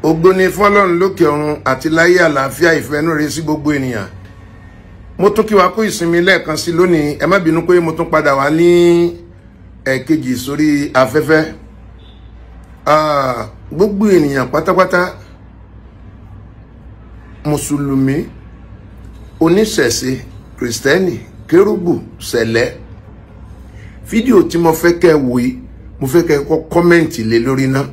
Ògo ni fọ́lọ́run lókè ọ̀run àti láyé àlàáfíà ìfẹ́ inú rere sí gbogbo ènìyàn. Mo tún kí wa kú ìsinmi lẹ́ẹ̀kan sí lónìí. Ẹ má bínú pé mo tún padà wá ní ẹ̀ẹ̀kejì sórí afẹ́fẹ́. Gbogbo ènìyàn pátápátá, mùsùlùmí, oníṣẹ̀ṣe, kìrìsìtẹ́nì, kérúbù, sẹ̀lẹ́. Fídíò tí mo fẹ́ kẹ́ wò yìí, mo fẹ́ kẹ́ kọ́ kọ́mẹ́ǹtì lé lórí náà.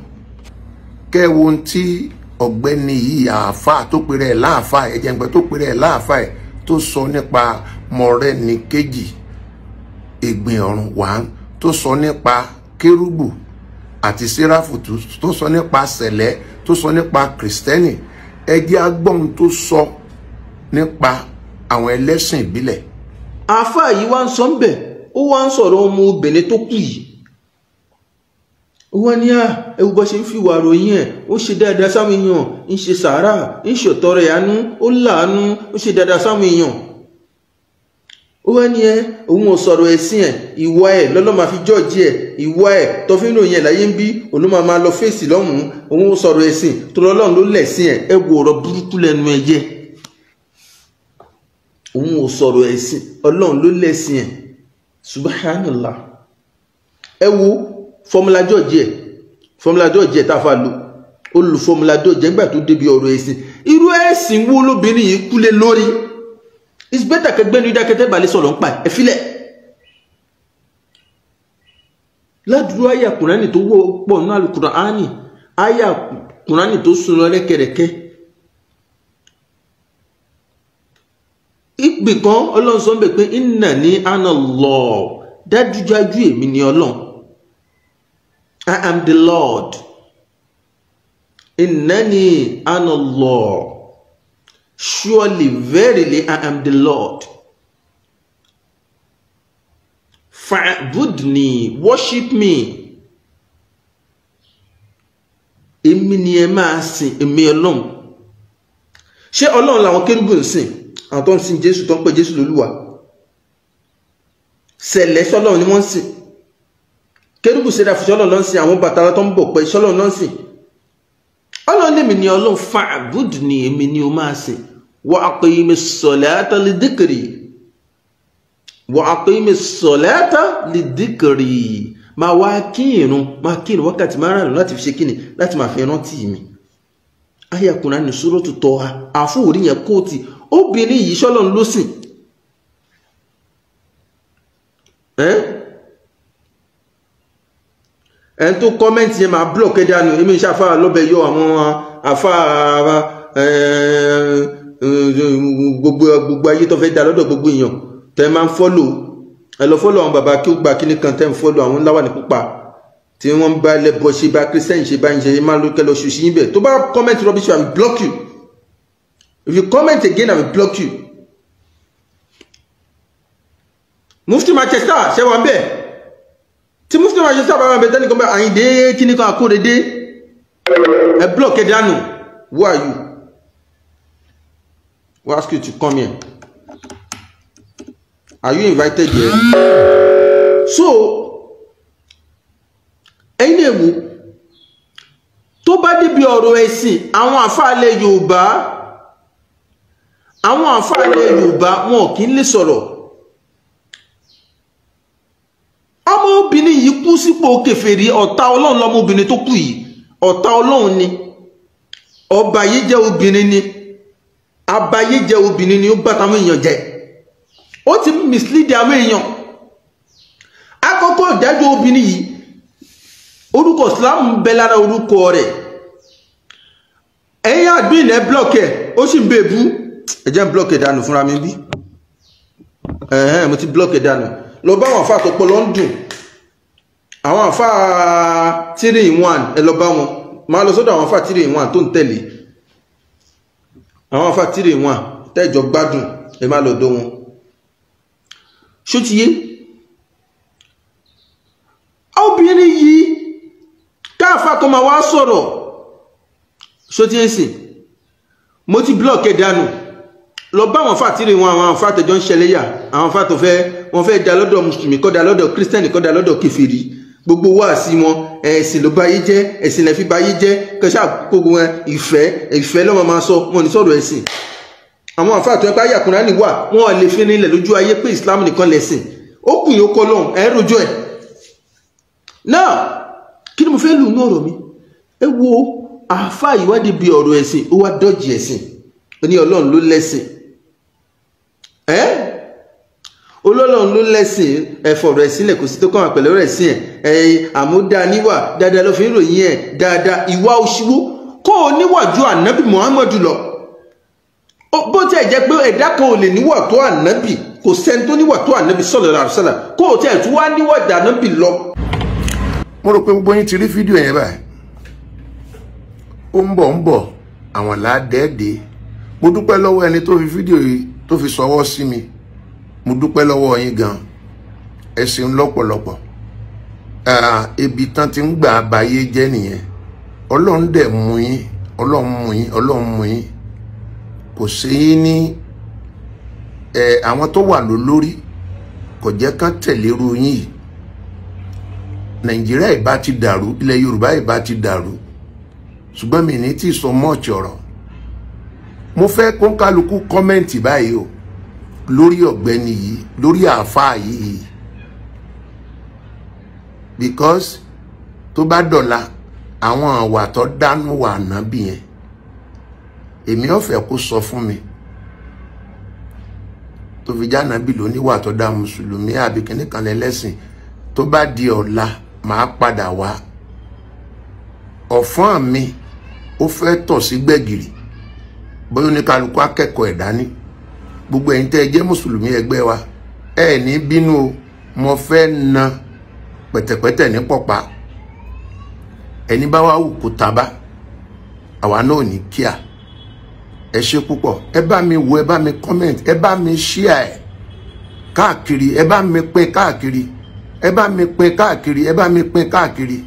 Kẹ́ wo ohun tí ọ̀gbẹ́ni yìí àáfàá tó pèrè ẹ̀ láàfáà ẹ̀jẹ̀ ǹgbẹ́ tó pèrè ẹ̀ láàfáà ẹ̀ tó sọ nípa Mọ́rẹ́níkejì Ẹ̀gbin Ọ̀run wàá, tó sọ nípa kérúbù àti séráfù, tó sọ nípa sẹ̀lẹ́, tó sọ nípa kìrìsìtẹ́nì. Ẹ jẹ́ á gbọ́ ohun tó sọ nípa àwọn ẹlẹ́sìn ìbílẹ̀. Àáfàá yìí wá ń sọ ń bẹ̀, ó wá ń sọ̀rọ̀ ọmọ obìnrin tó kù yìí. Ó wá ní à, ẹwú bá ṣe ń fi wà ròyìn ẹ̀, ó ṣe dáadáa sáwọn èèyàn, ń ṣe sàárà, ń ṣètọrẹ àánú, ó láàánú, ó ṣe dáadáa sáwọn èèyàn. Ó wá ní ẹ, òun ò sọ̀rọ̀ ẹ̀sìn ẹ̀, ìwà ẹ̀ lọ́lọ́ máa fi jọ́ọ̀jì ẹ̀, ìwà ẹ̀ tó fi ń ròyìn ẹ̀ láyé ń bí, òun ló máa lọ fèsì lọ́hùn-ún, òun ò sọ̀rọ̀ ẹ̀sìn, tó lọ́lọ́run ló lẹ̀sìn ẹ̀, ẹ wo ọ̀rọ̀ burúkú lẹ́nu ẹ jẹ́. Òun ò sọ̀rọ̀ ẹ̀sìn, Ọlọ́run ló lẹ̀sìn ẹ̀. Subhanallah. Ẹ wo fọmúlà jọ́ọ̀jì ẹ̀, fọmúlà jọ́ọ̀jì ẹ̀ tá a fa lò, ó lu fọmúlà jọ́ọ̀jì ẹ̀ nígbà tó débi ọ̀rọ̀ ẹ̀sìn. Irú ẹ̀sìn wo lóbìnrin yìí kúlé lórí? It's better kẹgbẹ́nu ìdákẹ́tẹ́ balẹ̀ sọ̀rọ̀ ń pa ẹ̀ filẹ̀. Ládùúrú àyà Kùránì tó wọ́ pọ̀ nínú Àlùkùránì, àyà Kùránì tó sùn lọ rẹ́kẹrẹ́kẹ́. Ìpè kan Ọlọ́run sọ ń bẹ̀ pé innani ana Allah, dájúdájú èmi ni Ọlọ́run. I am the Lord. Innani ana Allah. Surely, verily, I am the Lord. Fa'budni, worship me. Èmi ni ẹ máa sìn, èmi Ọlọ́run. Ṣé Ọlọ́run làwọn kérúbù ń sìn? Àwọn tó ń sìn Jésù, tó ń pè Jésù lólúwa. Sẹ̀lẹ̀ ṣọ́lọ́run ni wọ́n ń sìn. Kérúbù séráfù ṣọ́lọ́run ló ń sìn, àwọn bàtàlá tó ń bọ̀ pẹ́ ṣọ́lọ́run ló ń sìn. Ọlọ́run lèmi ni Ọlọ́run, fa'budni, èmi ni o máa sìn. Wa aqimi ssalata li dhikri. Wa aqimi ssalata li dhikri. Máa wá kí ìrun, máa kí ìrun wákàtí márùn-ún láti fi ṣe kíni, láti máa fi rántí mi. Àyá Kùránì Suratu Taha, àfóòrí yẹn kóòtì, obìnrin yìí ṣọ́lọ́run ló sìn. Ẹn tó kọ́mẹ́ntì yẹn máa blọ́ọ̀kì dànù. Èmi ń ṣàfà lọ́bẹ̀ yọ àwọn àfà gbogbo ayé tó fẹ́ dá lọ́dọ̀ gbogbo èèyàn tẹ́ máa ń fọ́lò. Ẹ lọ fọ́lò àwọn bàbá kí ó gba kíní kan tẹ́ ń fọ́lò àwọn ńlá wà ní pupa tí wọ́n ń bá ẹlẹ́bọ ṣe, bá kírísítẹ́nì ṣe, bá ń ṣe, máa ló kẹ́ lọ ṣùṣì yín bẹ̀. Tó bá kọ́mẹ́ntì rubbish, I will block you. If you comment again, I will block you. Mufti Manchester ṣe wà ń bẹ̀. Tí Mufti Manchester bá wà ń bẹ̀ tẹ́nìkan bá Àyìndé kíní kan Akóredé, ẹ block ẹ dànù. Who are you? Who ask you to come here? Are you invited here? So, ẹ̀yin lè wò tó bá débi ọ̀rọ̀ ẹ̀sìn, àwọn àfáàlẹ̀ Yorùbá, àwọn àfáàlẹ̀ Yorùbá wọn kì í lè sọ̀rọ̀. Ọmọbìnrin yìí kú sípò kèfèrí, ọ̀tá Ọlọ́run lọmọbìnrin tó kú yìí, ọ̀tá Ọlọ́run ni. Ọba yìí jẹ́ obìnrin ni, abayé jẹ́ obìnrin ni, ó bá táwọn èèyàn jẹ, ó ti mislead àwọn èèyàn. Àkọ́kọ́ ìdájọ́ obìnrin yìí, orúkọ Islam ń bẹ lára orúkọ rẹ̀. Ẹ̀yin àgbìn ẹ̀ blọ́ọ̀kì ẹ̀, ó sì ń bẹ ebú. Ẹ jẹ́ ń blọ́ọ̀kì ẹ̀ dànù fúnra mi bí. Ẹ̀hẹ́n, mo ti blọ́ọ̀kì ẹ̀ dànù. Lọ bá àwọn àfáà tó pọ̀ lọ ń dùn, àwọn àfáà 3 in 1, ẹ lọ bá wọn. Máa lọ sọ́dọ̀ àwọn àfáà 3 in 1 tó ń tẹ̀lé àwọn àfáà 3 in 1 tẹ́jọ gbádùn, ẹ má lọ dọ́ wọn. Ṣó ti yé? Obìnrin yìí káàfà tó máa wá sọ̀rọ̀, ṣó ti yé sìn? Mo ti blọ́ọ̀kì ẹ̀ dànù. Lọ bá àwọn àfáà 3 in 1, àwọn àfáà tẹjọ ń ṣẹlẹ́yà, àwọn àfáà tó fẹ́ wọ́n fẹ́ da lọ́dọ̀ mùsùlùmí, kọ́ da lọ́dọ̀ kírísítẹ́nì, kọ́ da lọ́dọ̀ kèfèrí. Gbogbo wá sí wọn, ẹ̀sìn ló báyé jẹ́, ẹ̀sìn lẹ fi báyé jẹ́, kẹsà gbogbo wọn ìfẹ́ ìfẹ́ lọ́mọ máa sọ, wọn ní sọ̀rọ̀ ẹ̀sìn. Àwọn àfáà tó ń pa ayé Kùránì wà, wọn lè fi nílẹ̀ lójú ayé pé Islam nìkan lẹ̀sìn. Ó kù yóò kọ́ lọ́hùn, ẹ̀ rojú ẹ̀. Náà kí ni mo fẹ́ lù ní ọ̀rọ̀ mi? Ẹ wo àfáà ìwádìí bí ọ̀rọ̀ ẹ̀sìn, ó wá dọ́jì ẹ̀sìn, ó ní Ọlọ́run ló lẹ́sìn. Ẹ́ Ọlọ́run ló lẹ́sìn, ẹ̀fọ́ rẹ̀ sílẹ̀ kò sí tó kàn wá pẹ̀lú rẹ̀ sí ẹ̀. Ẹ̀yin àmúdá níwà dáadáa ló fi ń ròyìn ẹ̀ dáadáa, ìwà òṣìwò kó o níwà ju ànábì Muhammadu lọ. Bó tiẹ̀ jẹ́ pé ẹ̀dá kan ò lè níwà tó ànábì, kò sẹ́ni tó níwà tó ànábì sallallahu alaihi wasallam, kó o tiẹ̀ tún wá níwà dànábì lọ. Mo rò pé gbogbo yín ti rí fídíò yẹn báyìí. Ó ń bọ̀ àwọn làádẹ́ẹ̀dẹ́. Mo dúpẹ́ lọ́wọ́ ẹni tó fi fídíò yìí tó fi sọwọ́ sí mi. Mo dúpẹ́ lọ́wọ́ yín gan, ẹ ṣeun lọ́pọ̀lọpọ̀. Ibi tán ti ń gbà báyé jẹ́ nìyẹn. Ọlọ́run dẹ̀ mú yín, Ọlọ́run mú yín, Ọlọ́run mú yín. Kò ṣe yín ní àwọn tó wà lólórí kò jẹ́ kán tẹ̀lé irú yín yìí. Nàìjíríà ìbá ti dàrú, ilẹ̀ Yorùbá ìbá ti dàrú, ṣùgbọ́n mi ní tí ì sọ mọ́ọ̀chì ọ̀rọ̀. Mo fẹ́ kó kálukú kọ́mẹ́ǹtì báyìí o lórí ọ̀gbẹ́ni yìí, lórí àáfàá yìí, because tó bá dọ̀la àwọn àwà tó dánú wà nábì yẹn, èmi ò fẹ́ kó sọ fún mi tó fi já nábì ló níwà tó dá mùsùlùmí àbí kíní kan lẹ́lẹ́sìn. Tó bá di ọ̀la màá padà wá. Ọ̀fọ́n mi ó fẹ́ tọ̀ sí gbẹ̀gìrì, bóyá oníkálukú akẹ́kọ̀ọ́ ẹ̀ dání. Gbogbo ẹ̀yin tẹ́ ẹ jẹ́ mùsùlùmí ẹgbẹ́ wa, ẹ ní bínú o, mo fẹ́ na pẹ̀tẹ̀pẹ̀tẹ̀ ní pọ̀pá. Ẹni bá wá wù kó taba, àwa náà ní kíá. Ẹ ṣé púpọ̀, ẹ bá mi wo, ẹ bá mi comment, ẹ bá mi share ẹ káàkiri, ẹ bá mi pín káàkiri, ẹ bá mi pín káàkiri, ẹ bá mi pín káàkiri.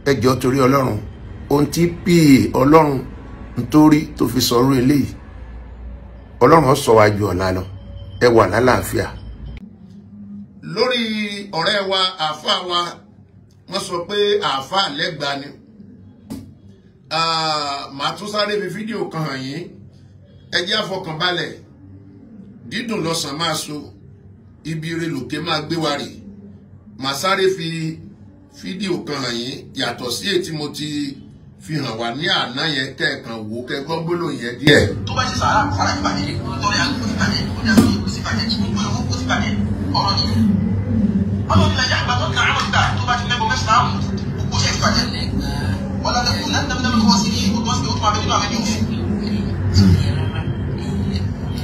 Ẹ jọ̀ọ́ torí Ọlọ́run, ohun tí pa Ọlọ́run nítorí tó fi sọ̀rọ̀ eléyìí, Ọlọ́run ó sọ wá ju ọ̀la lọ. Ẹ wà lálàáfíà. Lórí ọ̀rẹ́ wa àáfàá wa, wọ́n sọ pé àáfàá lẹ́gbàá ni. Màá tún sáré fi fídíò kan hàn yín. Ẹ jẹ́ àfọkànbalẹ̀, dídùn lọ́sàn máa so, ibi ire lòkè máa gbé wa rè. Màá sáré fi fídíò kan hàn yín yàtọ̀ sí èyí tí mo ti fi hàn wá ní àná yẹn, kẹ́ẹ̀kan wò kẹ́ gbọ́ gbólóhùn yẹn díẹ̀. Tó bá ṣe sàárà, sàárà ti bàjẹ́, nítorí àgbo ti bàjẹ́, ó ní àgbo ti bàjẹ́, gbogbo ìwọ kò ti bàjẹ́, ọ̀rọ̀ ni. Ọlọ́run ilẹ̀ yàgbà tó kàn án gbà tó bá ti mẹ́bọ mẹ́sàn-án gbogbo iṣẹ́ ti bàjẹ́. Ọlọ́dẹ̀kùn náà nàmínàmí kọ́ sí ní ìbò tó ń ṣe ó tún máa bẹ nínú àwọn ẹni òfin.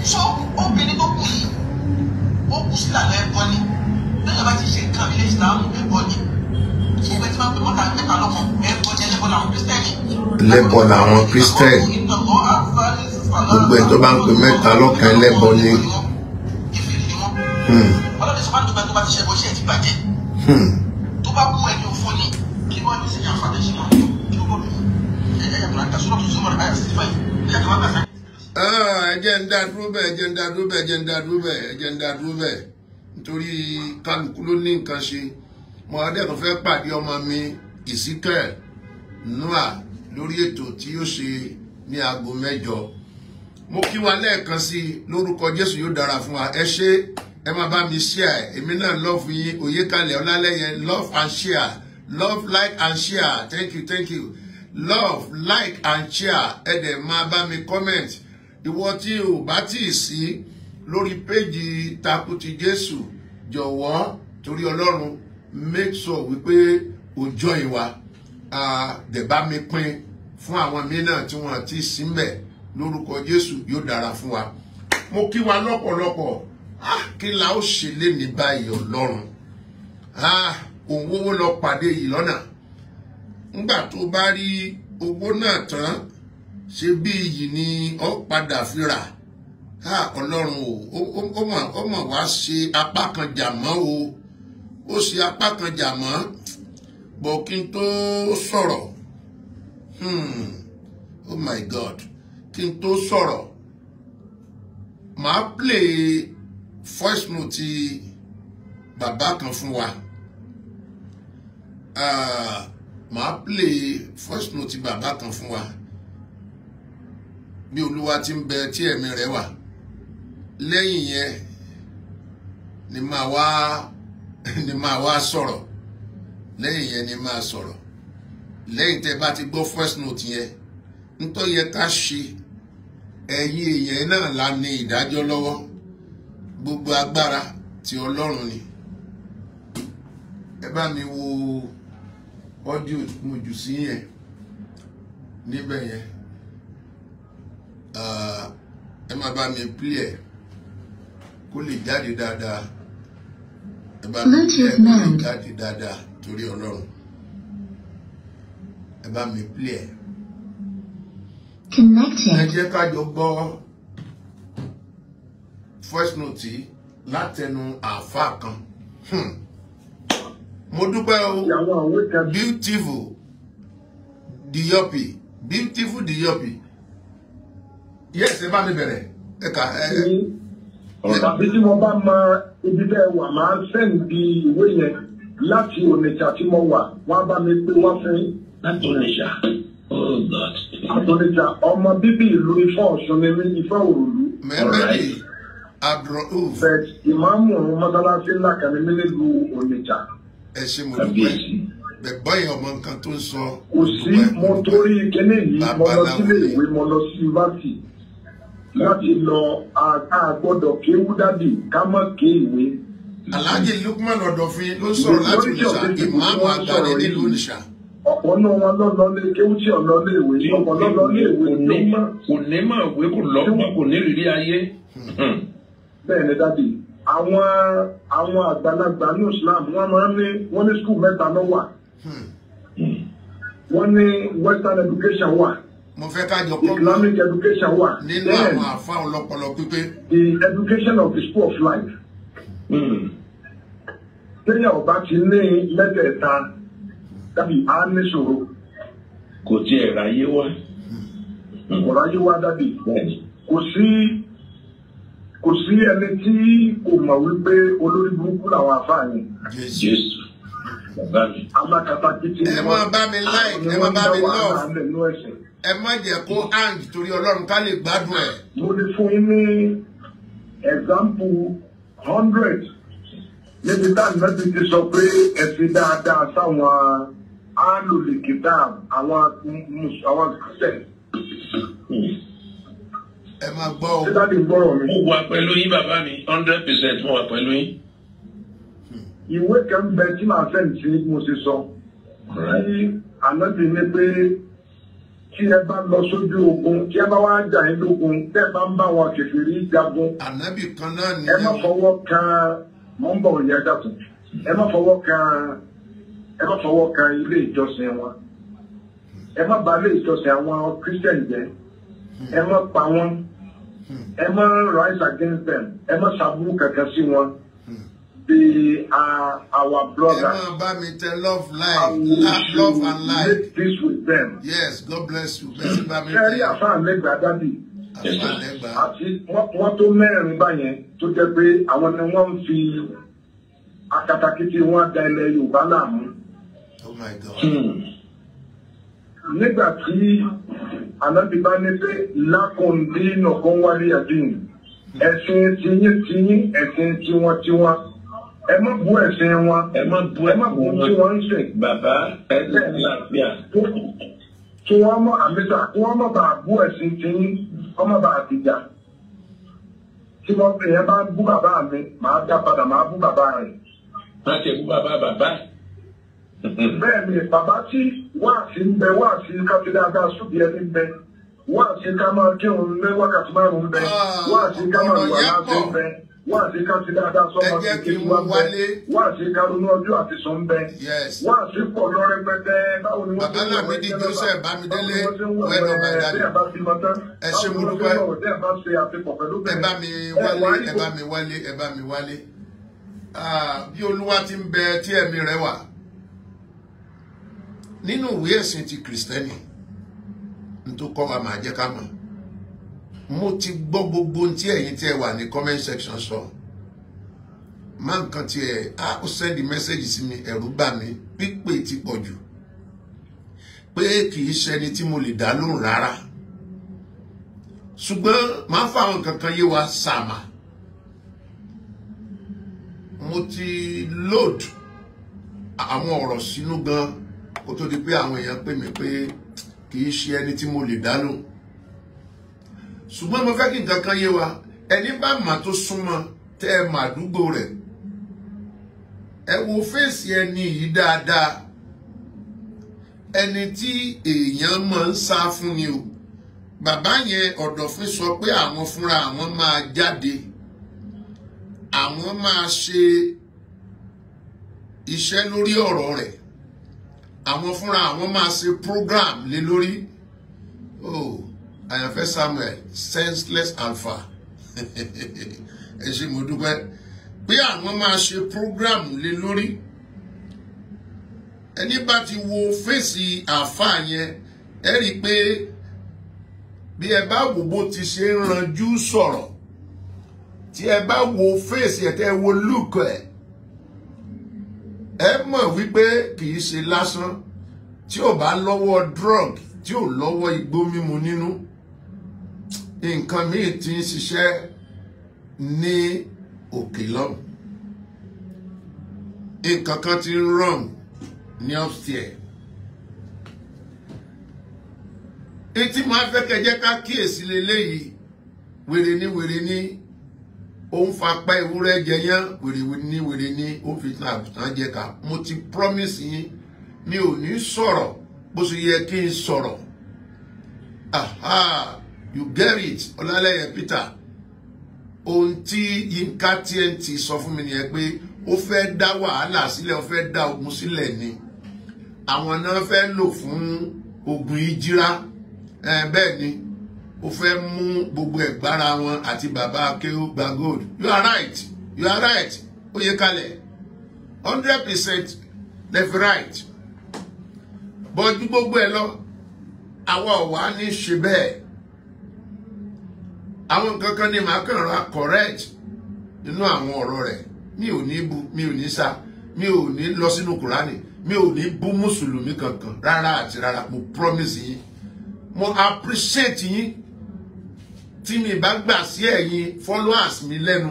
So obìnrin tó kù yìí, ó kú sílànà ẹbọ ni. Lẹ́yìn bá ti ṣe nǹkan ilé ìsìlámù ẹbọ ni. Ẹgbẹ́ tí wọ́n pè mọ́ta mẹ́ta lọ́kàn ẹbọ ni, ẹlẹ́bọ làwọn kírísítẹ́nì. Ẹlẹ́bọ làwọn kírísítẹ́nì. Gbogbo ẹ̀ tó bá ń pè mẹ́ta lọ́kàn ẹlẹ́bọ ni. Ọlọ́dẹ sọ fún àdúgbò tó bá ti ṣe ẹbọ iṣẹ́ ti bàjẹ́. Tó bá kú ẹni òfò ni, kí wọ́n ní sẹ́yìn àǹfààní ṣe wọn kí ó bọ̀ mí. Ẹ̀yà tó ń ta sọ́dọ̀ tó sọ́mọ́ rẹ̀ báyà 65. Ẹ̀yà tó wá gbà sáyé. Ẹ jẹ́ ń dá dúró bẹ́ẹ̀, ẹ jẹ́ ń dá dúró bẹ́ẹ̀, ẹ jẹ́ ń dá dúró bẹ́ẹ̀, ẹ jẹ́ ń dá dúró bẹ́ẹ̀, nítorí kálukú ló ní nǹkan ṣe. Mo adẹ́kun fẹ́ pàdé ọmọ mi Ezekiel Noah lórí ètò tí yóò ṣe ní aago 8. Mo kí wa lẹ́ẹ̀kan sí i lórúkọ Jésù, yóò dára fún wa. Ẹ ṣé, ẹ máa bá mi share. Èmi náà love yín, Oyèkalẹ̀ Ọlálẹ́yẹ, love and share, love, like and share. Thank you, thank you. Love, like and share. Ẹ dẹ̀ máa bá mi comment. Ìwọ tí o bá tí ì sí lórí péjì Takuti Jésù, jọ̀wọ́ torí Ọlọ́run, make sure wípé o join wa. Dẹ̀ bá mi pín fún àwọn míì náà tí wọ́n ti sí mbẹ̀. Lórúkọ Jésù yóò dára fún wa. Mo kí wa lọ́pọ̀lọpọ̀. Kí la ó ṣe lé ní báyìí Ọlọ́run? Òun owó lọ pàdé yìí lọ́nà. Ńgbà tó bá rí owó náà tán, ṣe bí iyì ni ó padà fi rà. Ọlọ́run o, ó mọ̀ wá ṣe apá kan jà mọ́ o. Ó ṣe apá kan jà mọ́. Bọ̀ kí n tó sọ̀rọ̀. Oh my God. Kí n tó sọ̀rọ̀, màá play voice note bàbá kan fún wa. Màá play first note bàbá kan fún wa bí Olúwa ti ń bẹ tí ẹ̀mí rẹ̀ wà. Lẹ́yìn yẹn ni màá wá sọ̀rọ̀. Lẹ́yìn yẹn ni màá sọ̀rọ̀. Lẹ́yìn tẹ́ bá ti gbọ́ first note yẹn, ntọ́ yẹ ká ṣe, ẹ̀yin èèyàn náà la ní ìdájọ́ lọ́wọ́. Gbogbo agbára ti Ọlọ́run ni. Ẹ bá mi wo audio mo jù sí yẹn níbẹ̀ yẹn. Ẹ má bá mi play ẹ̀ kó lè jáde dáadáa. Ẹ bá mi play ẹ̀ kó lè jáde dáadáa torí Ọlọ́run. Ẹ bá mi play ẹ̀. Connected. Ẹ jẹ́ ká jọ gbọ́ first note látẹnu àáfàá kan. Mo dúpẹ́ o. Beautiful Diyopi, beautiful Diyopi. Yes, ẹ bá mi bẹ̀rẹ̀. Ẹ kà ẹ. Tàbí tí mo bá mọ ibi tẹ́ ẹ wà, máa sẹ́ǹdì ìwé yẹn láti Onitsha tí mo wà, wọ́n á bá mi pé wá fún yín. Láti Onitsha. Oh God. Àtọ́nìjà ọmọ bíbí ìlú Ifọ̀ Ọ̀ṣun ni mí, Ifọ̀ Òrùlú. Mẹ́mẹ́lì Abdulrauf. Bẹ́ẹ̀ ìmáàmù mọ́sálásí ńlá kan ní mí nílùú Onitsha. Ẹ ṣe mo dúpẹ́. Bẹ̀bọ́ yẹn ọmọ nǹkan tó ń sọ. Kò sí, mo torí kíní yìí, mo lọ sílé ìwé, mo lọ sí yunifásitì láti lọ. A gbọ́dọ̀ kéwú dádì ká má ké ìwé. Alhaji Lukman Ọ̀dọ̀fin ló sọ̀rọ̀ láti Onitsha, ìmáàmù àgbà ní nílùú Onitsha. Ọ̀pọ̀ náà wọn lọ lọ lé kéwú tí ọ̀nà lé ìwé, ọ̀pọ̀ lọ lọ lé ìwé tó mọ́. Kò ní mọ̀ ìwé, kò lọ́gbọ́n, kò ní rírí ayé. Bẹ́ẹ̀ ni dádì, àwọn àgbàlagbà ní Islam wọ́n máa ń ní, wọ́n ní skul mẹ́ta ló wà. Wọ́n ní Western education wà. Mo fẹ́ ká jọ kọ́ Islamic education wà. Nínú àwọn àfáà ọlọ́pọlọ pípé. The education of the school of life. Téèyàn ò bá ti ní mẹ́tẹ̀ẹ̀ta dàbí a ní ṣòro. Kò tiẹ̀ ráyé wá. Kò ráyé wá dàbí. Kò sí ẹni tí kò mọ̀ wípé olórí burúkú làwọn àfáà yẹn. Jésù. Bàbá mi. Alákatakítí ẹ máa bá mi like, ẹ máa bá mi love. Ẹ má jẹ́ kó hang torí Ọlọ́run ká lè gbádùn ẹ̀. Mo lè fún yín ní example 100 níbi táwọn náà ti sọ pé ẹ fi dáadáa sáwọn alòlèkìtà àwọn Christian. Ẹ máa gbọ́ o. Ṣé dáàdi ń gbọ́rọ̀ mi? Mo wà pẹ̀lú yín bàbá mi, 100% mo wà pẹ̀lú yín. Ìwé kan bẹ tí màá sẹ́ǹtì tí mo ṣe sọ. Tí ànábì ní pé tí ẹ bá lọ sójú ogun, tí ẹ bá wá jà yín lógun, tẹ́ ẹ bá ń bá wọn kèfèrí jagun. Ànábì kan náà nìyẹn. Ẹ má fọwọ́ kan mọ̀ ń bọ̀ òye dàtún. Ẹ má fọwọ́ kan ilé ìjọsìn wọn. Ẹ má bà ilé ìjọsìn àwọn Christian jẹ́. Ẹ má pa wọ́n. Ẹ má rise against them. Ẹ má ṣàbúrú kankan sí wọn. They are our brothers. Ẹ má bá mi tẹ love life, love and life. Make peace with them. Yes, God bless you. Bẹ́ẹ̀ sì bá mi tẹ. Ṣé rí àfáà lẹ́gbàá dádì? Àfáà lẹ́gbàá. Àti wọ́n tó mẹ́rin báyẹn tó jẹ́ pé àwọn ni wọ́n ń fi akatakítí wọn da ilẹ̀ Yorùbá láàmú. Oh my God. Nígbà tí Ànábì bá ní pé lákùndín ọ̀kan wálé àdín, ẹ̀sìn tiyín tiyín, ẹ̀sìn tiwọn tiwọn. Ẹ má bú ẹ̀sìn wọn, ẹ má bú tí wọ́n ń sìn. Bàbá ẹ lálàáfíà. Kí wọ́n mọ̀ àmísà, kí wọ́n mọ̀ bá bú ẹ̀sìn tiyín, wọ́n mọ̀ bá àtìjà. Tí wọ́n èèyàn bá bú bàbá mi, màá dá padà, màá bú bàbá rẹ̀. Má ṣe bú bàbá bàbá. Bẹ́ẹ̀ ni bàbá tí wáàsí ń bẹ, wáàsí ká fi dáadáa súbi ẹni ń bẹ, wáàsí ká máa kírun ní wákàtí márùn-ún ń bẹ, wáàsí ká máa wà láti ń bẹ, wáàsí ká fi dáadáa sọ́mọ kékeré wá ń bẹ, wáàsí ká ronú ọjọ́ àti sùn ń bẹ, wáàsí pọ̀ lọ rẹpẹtẹ. Báwo ni wọ́n ti ń wọ̀ ẹ́ Bámidélé ẹ ṣé mo dúpẹ́. Ẹ bá mi wálé, ẹ bá mi wálé, ẹ bá mi wálé. Bí Olúwa ti ń bẹ tí ẹ̀mí rẹ̀ wà. Nínú ìwé ẹ̀sìn ti Kìrìsìtẹ́nì n tó kọ́ wa máa jẹ́ ká mọ̀. Mo ti gbọ́ gbogbo ohun tí ẹ̀yin tí ẹ wà ní comment section sọ. Má nǹkan tiẹ̀ á ó send message sí mi, ẹ̀rù bà mí, pípé ti pọ̀ jù, pé kì í ṣẹni tí mo lè dá lóhùn rárá. Ṣùgbọ́n máa fáwọn kankan yé wa sàmà. Mo ti load àwọn ọ̀rọ̀ sínú gan kó tó di pé àwọn èèyàn pè mí pé kì í ṣe ẹni tí mo lè dá lóhùn. Ṣùgbọ́n mo fẹ́ kí nǹkan kan yé wa, ẹni bá mà tó súnmọ́ tẹ́ ẹ mà àdúgbò rẹ̀, ẹ wo fèsì ẹni yìí dáadáa. Ẹni tí èèyàn máa ń sá fún ni o. Bàbá yẹn Ọ̀dọ̀fin sọ pé àwọn fúnra àwọn máa jáde, àwọn máa ṣe iṣẹ́ lórí ọ̀rọ̀ rẹ̀, àwọn fúnra àwọn máa ṣe program lé lórí. Oh, Àyànfẹ́ Samuel, senseless alpha. Ẹ ṣé, mo dúpẹ́ pé àwọn máa ṣe program lé lórí. Ẹni bá ti wo fèsì àáfàá yẹn, ẹ rí i pé bí ẹ bá wo bó ti ṣe ń ranjú sọ̀rọ̀, tí ẹ bá wo fèsì ẹ, tẹ́ ẹ wo look ẹ, ẹ mọ̀ wípé kì í ṣe lásán. Tí ò bá lọ́wọ́ drug, tí ò lọ́wọ́ igbó mímu nínú, nǹkan míì ti ń ṣiṣẹ́ ní òkè lọ́hùn, nǹkan kan ti ń wrong ní upstairs. Etí máa fẹ́ kẹjẹ́ ká kíyèsí leléyìí. Wèrè ní wèrè ní ó ń fapá ewúrẹ́ jẹyán, wèrè ní wèrè ní ó ń fi tan àgùntàn jẹ ká. Mo ti promise yín, mi ò ní sọ̀rọ̀ bó ṣe yẹ kí n sọ̀rọ̀. Aha, you get it, Ọlálẹ́yẹ Peter. Ohun tí Yínká TNT sọ fún mi nìyẹn, pé ó fẹ́ dá wàhálà sílẹ̀, ó fẹ́ dá ogun sílẹ̀ ni. Àwọn náà fẹ́ lò fún ogun ìjírá. Bẹ́ẹ̀ ni, ó fẹ́ mú gbogbo ẹ̀gbára wọn àti bàbá Akéwùgbà Gold. You are right, you are right. Ó yẹ kalẹ̀ 100% left, right. Bọ́jú gbogbo ẹ lọ, àwa ò wá ní ṣe bẹ́ẹ̀. Àwọn nǹkan kan ní màá kàn ra correct nínú àwọn ọ̀rọ̀ rẹ̀. Mi ò ní bu, mi ò ní sá, mi ò ní lọ sínú Kùránì, mi ò ní bú mùsùlùmí kankan rárá àti rárá. Mo promise yín, mo appreciate yín. Tí mi bá gbà sí ẹ̀yin followers mi lẹ́nu,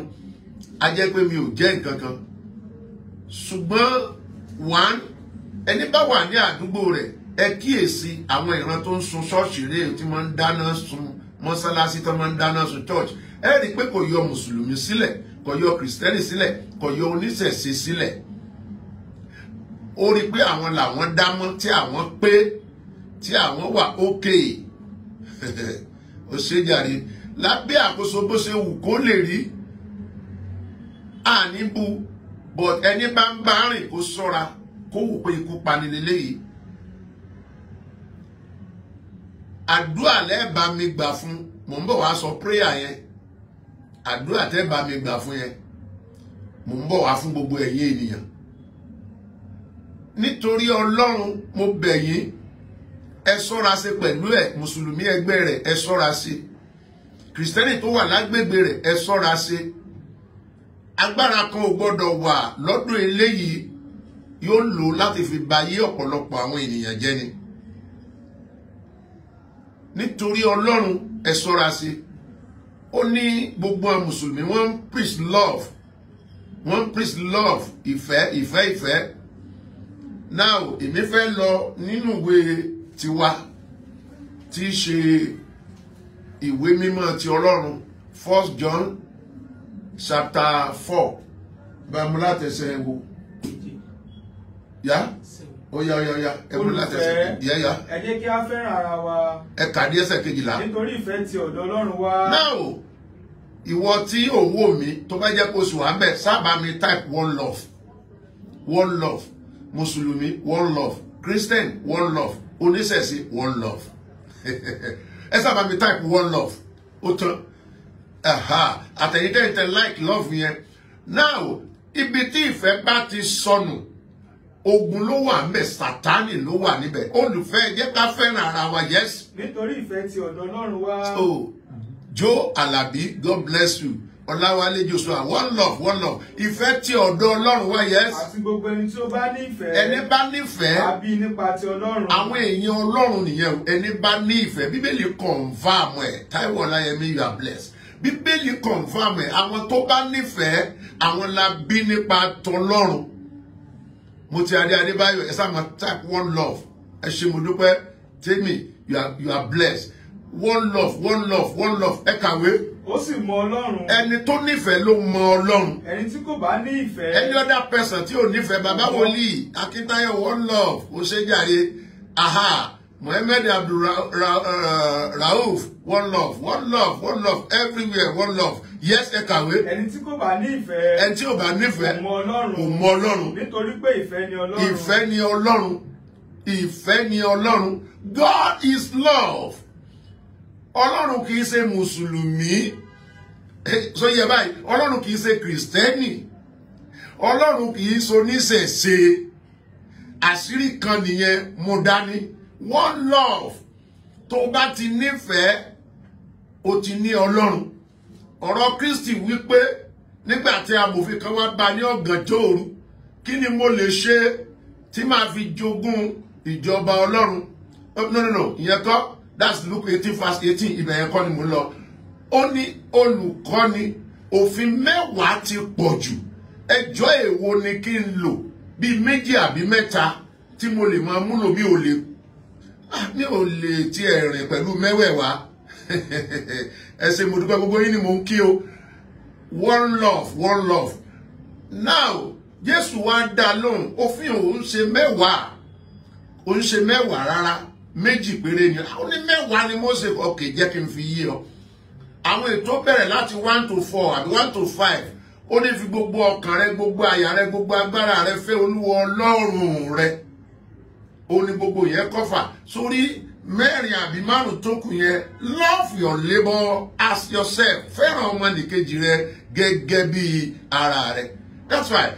a jẹ́ pé mi ò jẹ́ nǹkan kan. Ṣùgbọ́n one, ẹni bá wà ní àdúgbò rẹ̀, ẹ kíyèsí àwọn ìran tó ń sun ṣọ́ọ̀ṣì rèé, tí wọ́n ń dáná sun mọ́sálásí, tó máa ń dáná sun church. Ẹ rí i pé kò yọ mùsùlùmí sílẹ̀, kò yọ kìrìsìtẹ́nì sílẹ̀, kò yọ oníṣẹ̀ṣe sílẹ̀. Ó rí i pé àwọn làwọn dámọ́, tí àwọn pé, tí àwọn wà ókè. Ó ṣe jàre lábẹ́ àkóso bó ṣe wù kó lè rí àní bu, but ẹni bá ń bá rìn kó ṣọ́ra, kó wò pé ikú pani lélẹ́yìí. Àdúrà lẹ́ẹ̀bá mi gbà fún, mò ń bọ̀ wá sọ prayer yẹn. Àdúrà tẹ́ bá mi gbà fún yẹn, mò ń bọ̀ wá fún gbogbo ẹ̀yin ènìyàn. Nítorí Ọlọ́run, mo bẹ̀ yín, ẹ ṣọ́ra ṣe pẹ̀lú ẹ̀. Mùsùlùmí ẹgbẹ́ rẹ̀, ẹ ṣọ́ra ṣe. Kìrìsìtẹ́nì tó wà lágbègbè rẹ̀, ẹ ṣọ́ra ṣe. Agbára kan ò gbọ́dọ̀ wà lọ́dún eléyìí yóò lò láti fi ba ayé ọ̀pọ̀lọpọ̀ àwọn ènìyàn jẹ́ ni. Nítorí Ọlọ́run, ẹ ṣọ́ra ṣe. Ó ní gbogbo àwọn mùsùlùmí, wọ́n ń preach love, wọ́n ń preach love, ìfẹ́, ìfẹ́, ìfẹ́. Now, èmi fẹ́ lọ nínú ìwé tiwa, tí í ṣe ìwé mímọ́ ti Ọlọ́run, 1 John chapter 4. Bá mú látẹsẹ̀ wo yá. Ó yá, ó yá, ó yá, ẹ mú látẹsẹ̀ yá yá. Ẹ jẹ́ kí a fẹ́ràn ara wa. Ẹ kà ní ẹsẹ̀ 12. Nítorí ìfẹ́ ti ọ̀dọ̀ Ọlọ́run wá. Now, ìwọ tí ò ń wò mí, tó bá jẹ́ kó sùn wá ń bẹ̀, sábà mi type one love, one love. Mùsùlùmí, one love. Christian, one love. Oníṣẹ̀ṣe, one love. Ẹ sábà mi type one love. Ó tán. Àtẹ̀yìntẹ̀ tẹ like love yẹn. Now, ibi tí ìfẹ́ bá ti sọnù, ogun ló wà ńbẹ̀, Sátánì ló wà níbẹ̀. Olùfẹ́, jẹ́ ká fẹ́ràn ara wa. Yes. Nítorí ìfẹ́ ti ọ̀dọ̀ Ọlọ́run wá. So, Joe Alabi, God bless you. Ọláwálé Joshua, one love, one love. Ìfẹ́ tí ọ̀dọ̀ Ọlọ́run wá, yes. Àti gbogbo ẹni tí ó bá nífẹ̀ẹ́. Ẹni bá nífẹ̀ẹ́. Àbí nípa ti Ọlọ́run. Àwọn èèyàn Ọlọ́run nìyẹn o. Ẹni bá ní ìfẹ́. Bíbélì confirm ẹ̀. Táíwò Ọláyẹmí, you are blessed. Bíbélì confirm ẹ̀. Àwọn tó bá nífẹ̀ẹ́, àwọn la bí nípa tọlọ́run. Mo ti Adé Adébáyọ̀, ẹ sáà máa type one love. Ẹ ṣé mo dúpẹ́. Tèmi, you are blessed. One love, one love, one love. Ẹ kàwé. Ó sì mọ Ọlọ́run. Ẹni tó nífẹ̀ẹ́ ló mọ Ọlọ́run. Ẹni tí kò bá ní ìfẹ́. Any other person tí ò nífẹ̀ẹ́, bàbá wòlíì Akíntayọ̀, one love, ó ṣe jàre. Aha, Mohammed Abdulrauf, one love, one love, one love, everywhere, one love. Yes, ẹ kàwé. Ẹni tí kò bá ní ìfẹ́. Ẹni tí ò bá nífẹ̀ẹ́. Kò mọ Ọlọ́run. Kò mọ Ọlọ́run. Nítorí pé ìfẹ́ ni Ọlọ́run. Ìfẹ́ ni Ọlọ́run. Ìfẹ́ ni Ọlọ́run. God is love. Ọlọ́run kì í ṣe Mùsùlùmí. So yẹ báyìí, Ọlọ́run kì í ṣe Kìrìsìtẹ́nì. Ọlọ́run kì í ṣe oníṣẹ̀ṣe. Àṣírí kan nìyẹn mo dání. One love. Tó bá ti nífẹ̀ẹ́, o ti ní Ọlọ́run. Ọ̀rọ̀ Kristi wípé nígbà tí amòfin kan wá bá ní ọ̀gànjọ́ òru, kí ni mo lè ṣe tí màá fi jogún ìjọba Ọlọ́run? No, no, no, ìyẹn kọ́. That's Luke 18 verse 18. Ibẹ̀ yẹn kọ́ ni mo lọ. Ó ní olùkọ́ni, òfin mẹ́wàá ti pọ̀ jù. Ẹjọ́ èwo ni kí n lò? Bíi méjì àbí mẹ́ta tí mo lè máa múlò, mi ò lè tiẹ̀ rìn pẹ̀lú mẹ́wẹ̀ẹ̀wá. Ẹ ṣé mo dúpẹ́, gbogbo yín ni mò ń kí o. One love, one love. Now, Jésù wá dá lóhùn, òfin òun ṣe mẹ́wàá. Òun ṣe mẹ́wàá rárá. Méjì péré ni. Ó ní mẹ́wàá ni Mósè. Okay, jẹ́ kí n fi yé ọ. Àwọn ètò bẹ̀rẹ̀ láti 1 to 4 àbí 1 to 5. Ó ní fi gbogbo ọkàn rẹ, gbogbo àyà rẹ, gbogbo agbára rẹ fẹ́ Olúwa Ọlọ́run rẹ. Ó ní gbogbo yẹn kọ́fà. Sórí mẹ́rin àbí márùn tó kù yẹn, love your neighbor as yourself. Fẹ́ràn ọmọnìkejì rẹ gẹ́gẹ́ bí ara rẹ. That's why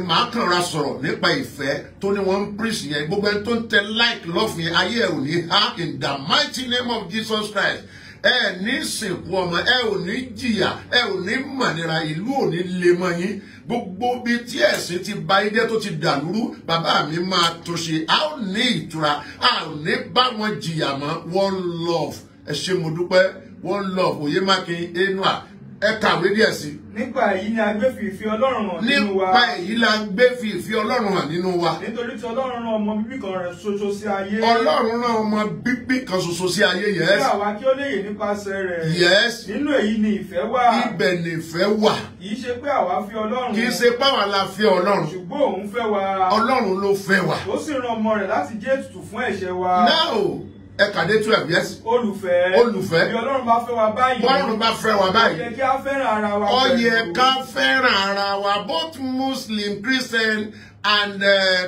màá kàn ra sọ̀rọ̀ nípa ìfẹ́ tó ní wọ́n ń preach yẹn. Gbogbo ẹni tó ń tẹ like love yẹn, ayé ẹ̀ ò ní há in the mighty name of Jesus Christ. Ẹ ní sìnkú ọmọ, ẹ ò ní jìyà, ẹ ò ní mọ̀nira, ìlú ò ní lè mọ́ yín. Gbogbo ibi tí ẹ̀sìn ti ba idẹ́ tó ti dàlúrú, bàbá mi máa tó ṣe. A ò ní ìtura, a ò ní bá wọn jìyà mọ́. One love. Ẹ ṣé mo dúpẹ́. One love. Oyèmákin Enua. Ẹ kàwé díẹ̀ sí. Nípa èyí ni a gbé fi ìfẹ́ Ọlọ́run hàn nínú wa. Nípa èyí la gbé fi ìfẹ́ Ọlọ́run hàn nínú wa. Nítorí tí Ọlọ́run rán ọmọ bíbí kan rẹ̀ ṣoṣo sí ayé. Ọlọ́run rán ọmọ bíbí kan ṣoṣo sí ayé, yes. Kí àwa kí ó lè yè nípasẹ̀ rẹ̀. Yes. Nínú èyí ni ìfẹ́ wà. Ibẹ̀ ni ìfẹ́ wà. Kì í ṣe pé àwa fẹ́ Ọlọ́run. Kì í ṣe pé àwa la fẹ́ Ọlọ́run. Ṣùgbọ́n òun fẹ́ wa. Ọlọ́run ló fẹ́ wa. Ó sì rán ọmọ rẹ̀ láti jẹ́ ètùtù fún ẹ̀ṣẹ̀ wa. Now, ẹ kàdé 12, yes. Olùfẹ́. Olùfẹ́. Bí Ọlọ́run bá fẹ́ wa báyìí. Ọlọ́run bá fẹ́ wa báyìí. Ó yẹ kí a fẹ́ràn ara wa. Ó yẹ ká fẹ́ràn ara wa, both Muslim, Christian and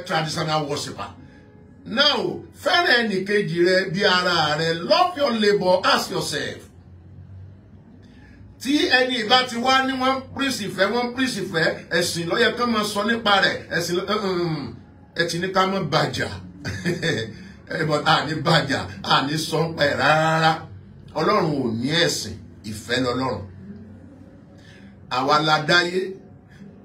traditional worshipper. Now, fẹ́ràn ẹnìkejì rẹ bí ara rẹ. Love your neighbor as yourself. Tí ẹni ìbá ti wá ní wọ́n pírísì fẹ́, wọ́n pírísì fẹ́, ẹ̀sìn ló yẹ ká máa sọ nípa rẹ̀. Ẹ̀sìn ẹ ti ní ká má bàjá. But a ní bàjá, a ní sọ ń pa ẹ̀ rárá. Ọlọ́run ò ní ẹ̀sìn, ìfẹ́ lọ́lọ́run. Àwa la dáyé,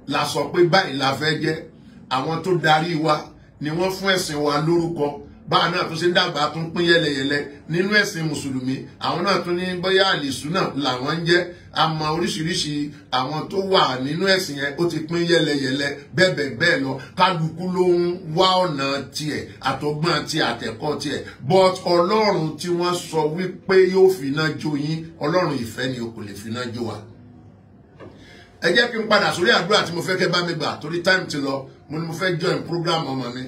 la sọ pé báyìí la fẹ́ jẹ́. Àwọn tó darí wa ni wọ́n fún ẹ̀sìn wa lórúkọ. Báà náà tún ṣe ń dàgbà tún pín yẹlẹyẹlẹ nínú ẹ̀sìn Mùsùlùmí. Àwọn náà tún ní bóyá àlìsúnà làwọn ń jẹ́. Àmọ́ oríṣiríṣi àwọn tó wà nínú ẹ̀sìn yẹn ó ti pín yẹlẹyẹlẹ bẹ́ẹ̀ bẹ́ẹ̀ bẹ́ẹ̀ lọ. Kálukú ló ń wá ọ̀nà tiẹ̀, àtọgbọ́n tiẹ̀, àtẹ̀kọ́ tiẹ̀. But Ọlọ́run tí wọ́n sọ wípé yóò finá jó yín, Ọlọ́run ìfẹ́ ni o kò lè finá jó wa. Ẹ jẹ́ kí n padà sórí àdúrà tí mo fẹ́ kẹ́ bá mi gbà torí time ti lọ. Mo ní mo fẹ́ join program ọmọ mi.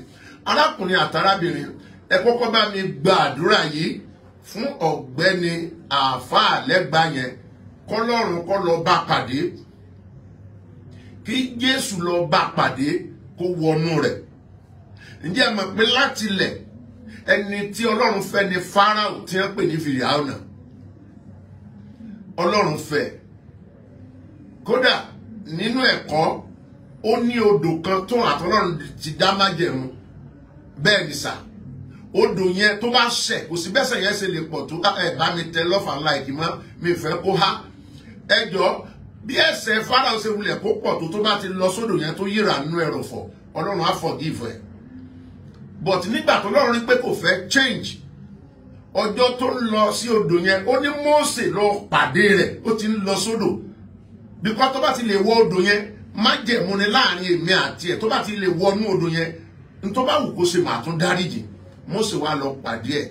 Arákùnrin àtàrábìnrin, ẹ kọ́kọ́ bá mi gba àdúrà yìí fún ọ̀gbẹ́ni àáfàá lẹ́gbàá yẹn. Kọ́lọ́run kó lọ bá pàdé, kí Jésù lọ bá pàdé, kó wọnú rẹ̀. Ǹjẹ́ ẹ mọ̀ pé láti ilẹ̀ ẹni tí Ọlọ́run fẹ́ ni Fáráò tí wọ́n pè ní Fìràhónà. Ọlọ́run fẹ́. Kódà nínú ẹ̀kọ́, ó ní odò kan tó àtọlọ́run ti dá májẹ̀mú. Bẹ́ẹ̀ ni sà, odò yẹn tó bá ṣẹ̀, kò sí bẹ́sẹ̀ yẹn ṣe lè pọ̀ tó. Ẹ bá mi tẹ love and like mọ́, mi fẹ́ kó há. Ẹ jọ Bí ẹ̀ṣẹ̀ Fáráò ṣe wulẹ̀ kó pọ̀ tó bá ti lọ sódò yẹn tó yíra nú ẹrọ̀fọ̀, Ọlọ́run á forgive ẹ̀. But nígbà tó Ọlọ́run rí pé kò fẹ́ change, ọjọ́ tó ń lọ sí odò yẹn, ó ní Mósè lọ pàdé rẹ̀, ó ti ń lọ sódò. Because tó bá ti lè wọ odò yẹn, májẹ̀mú ni láàrin èmi àti ẹ̀, tó bá ti lè wọnú odò yẹn, n tó bá wù kó ṣe màá tún dáríjì. Mósè wá lọ pàdé ẹ̀.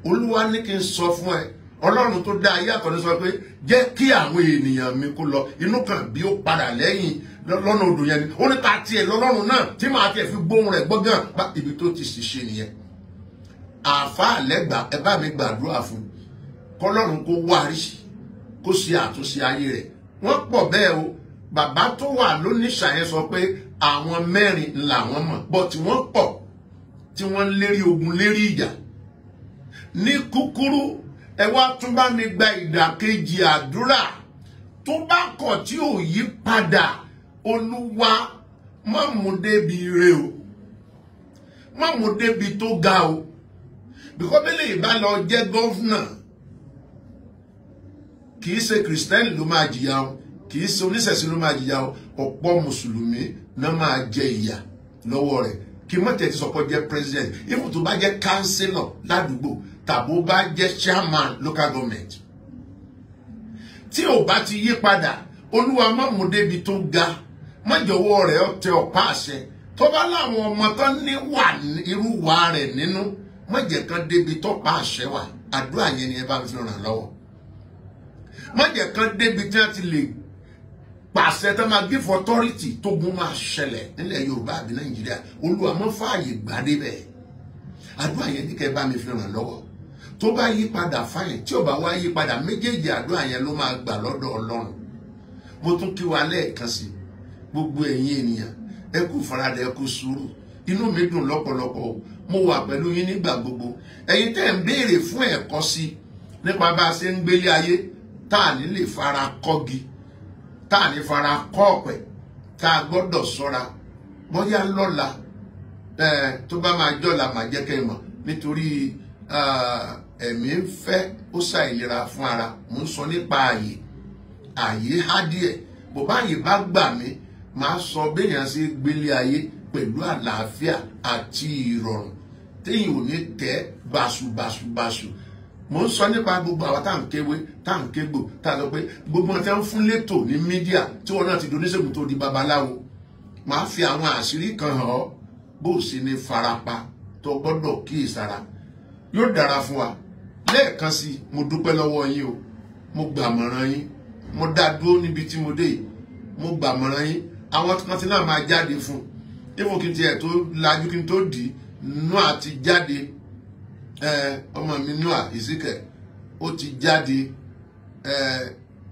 Olúwa ní kí n sọ fún ẹ, Ọlọ́run tó dá ayé àtọ̀run sọ pé jẹ́ kí àwọn ènìyàn mi kó lọ. Inú kan bí ó padà lẹ́yìn lọ́nà odò yẹn ni ó ní ta tiẹ̀ lọ́lọ́run náà tí màá tiẹ̀ fi gbóhùn rẹ̀ gbọ́ngàn bá ibi tó ti ṣiṣẹ́ nìyẹn. Àáfàá lẹ́gbàá, ẹ bá mi gbàdúrà fún kọlọ́run kó wárí kó ṣe àtúnṣe ayé rẹ̀. Wọ́n pọ̀ bẹ́ẹ̀ o. Bàbá tó wà lóníṣà yẹn sọ pé àwọn mẹ́rin làwọn mọ̀, bọ́ tí wọ́n pọ̀ tí wọ́n ń lérí ogun lérí ìjà. Ní kúkúrú, ẹ wá tún bá mi gba ìdàkejì àdúrà. Tó bá kọ̀ tí ò yí padà, Olúwa má mú débi ire o, má mú débi tó ga o. Bíkọ́ bẹ́lẹ̀ ìbá lọ jẹ́ gọ́fúnà, kì í ṣe kìrìsìtẹ́nì ló máa jìyà o, kì í ṣe oníṣẹ̀ṣe ló máa jìyà o, ọ̀pọ̀ mùsùlùmí náà máa jẹ ìyà lọ́wọ́ rẹ̀. Kí mọ̀tẹ́ ti sọpọ̀ jẹ́ president, even tó bá jẹ́ councillor ládùúgbò tàbó bá jẹ́ chairman local government, tí ò bá ti yí padà, Olúwa má mú débi tó ga, má jọ̀wọ́ rẹ̀ tẹ ọ̀pá àṣẹ. Tó bá láwọn ọmọ tán ní wà irú wà rẹ̀ nínú, má jẹ́ kán débi tọ́pá àṣẹ wà. Àdúrà yẹn ni ẹ bá fi ràn lọ́wọ́. Má jẹ́ kán débi tí wọ́n ti lè pàṣẹ tó máa give authority tógun máa ṣẹlẹ̀ nílẹ̀ Yorùbá àbí Nàìjíríà. Olúwa má fààyè gbà débẹ̀. Àdúrà yẹn ní kẹ́ bá mi fi ràn lọ́wọ́. Tó bá yí padà fáyìn, tí ò bá wá yí padà, méjèèjì àdúrà yẹn ló máa gbà lọ́dọ̀ Ọlọ́run. Mo tún kí wa lẹ́ẹ̀kan sí gbogbo ẹ̀yin ènìyàn, ẹ kú faradà, ẹ kú sùúrù. Inú mi dùn lọ́pọ̀lọpọ̀ o. Mo wà pẹ̀lú yín nígbà gbogbo. Ẹ̀yin tẹ́ ń béèrè fún ẹ̀kọ́ sí nípa bá a ṣe ń gbélé ayé, tá à ní lè fara kọ́gi, tá à ní fara kọ́ ọ̀pẹ, tá a gbọ́dọ̀ ṣọ́ra. Bóyá lọ́la tó bá máa jọ́la máa jẹ́ kẹ́ ẹ mọ̀, nítorí ẹ̀mí ń fẹ́ ó ṣàìlera fún ara. Mo ń sọ nípa ààyè, ààyè há díẹ̀. Bó bá ààyè bá gbà mí, màá sọ béèyàn ṣe gbélé ayé pẹ̀lú àlàáfíà àti ìrọ̀rùn téèyàn ò ní tẹ́ báṣubàṣubàṣu. Mo ń sọ nípa gbogbo àwa tá à ń kéwé, tá à ń kégbò, tá a sọ pé gbogbo wọn ti ń fún létò ní mídíà tí wọn náà ti doníṣègùn tó di babaláwo. Màá fi àwọn àṣírí kan hàn ọ́ bó sì ní farapa tó gbọ́dọ̀ kíyèsára. Yóò dára fún wa. Lẹ́ẹ̀kan sí, mo dúpẹ́ lọ́wọ́ yín o. Mo gbàmọ̀ràn yín. Mo dá dúró níbi tí mo dé yìí. Mo gbàmọ̀ràn yín. Àwọn kan tí náà máa jáde fún. Ifo kí n tiẹ̀ tó lajú kí n tó dì í, Noah ti jáde. Ọmọ mi Noah Ezekiel ó ti jáde.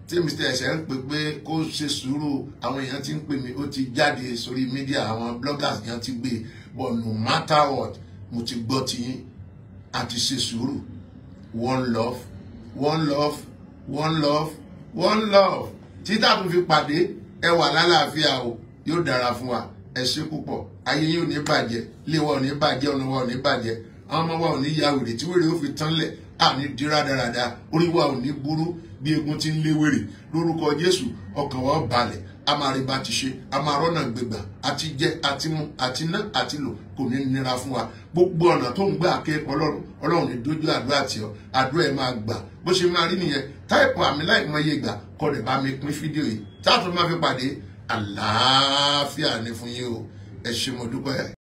Tí Mr. Ẹ̀ṣẹ̀ ń pè pé kó ṣe sùúrù, àwọn èèyàn ti ń pè mí, ó ti jáde sórí mídíà, àwọn bloggers yẹn ti gbé. But no matter what, mo ti gbọ́ tiyín, àti ṣe sùúrù. One love, one love, one love, one love. Títà tó fi pàdé, ẹ wà lálàáfíà o, yóò dára fún wa. Ẹ ṣé púpọ̀. Ayé yín ò ní bàjẹ́, ilé wa ò ní bàjẹ́, ọ̀nà wa ò ní bàjẹ́, àwọn ọmọ wa ò ní ya wèrè tí wèrè ó fi tán lẹ̀, àní di rádaràda, orí wa ò ní burú bí egun ti ń lé wèrè. Lórúkọ Jésù, ọkàn wa ó balẹ̀, a máa rí bá ti ṣe, a máa rọ́nà gbégbà, àti jẹ, àti mu, àti ná, àti lò, kò ní nira fún wa. Gbogbo ọ̀nà tó ń gbà ké Ọlọ́run, Ọlọ́run ní dójú àdúrà tì ọ́, àdúrà ẹ̀ máa gbà. Bó ṣe máa rí nìyẹn. Táìpù àmì láì mọye ìgbà kọ́ rẹ̀ bá mi pín fídíò yìí. Táàtún máa fi pàdé, àlàáfíà ni fún yín o. Ẹ ṣé, mo dúpẹ́.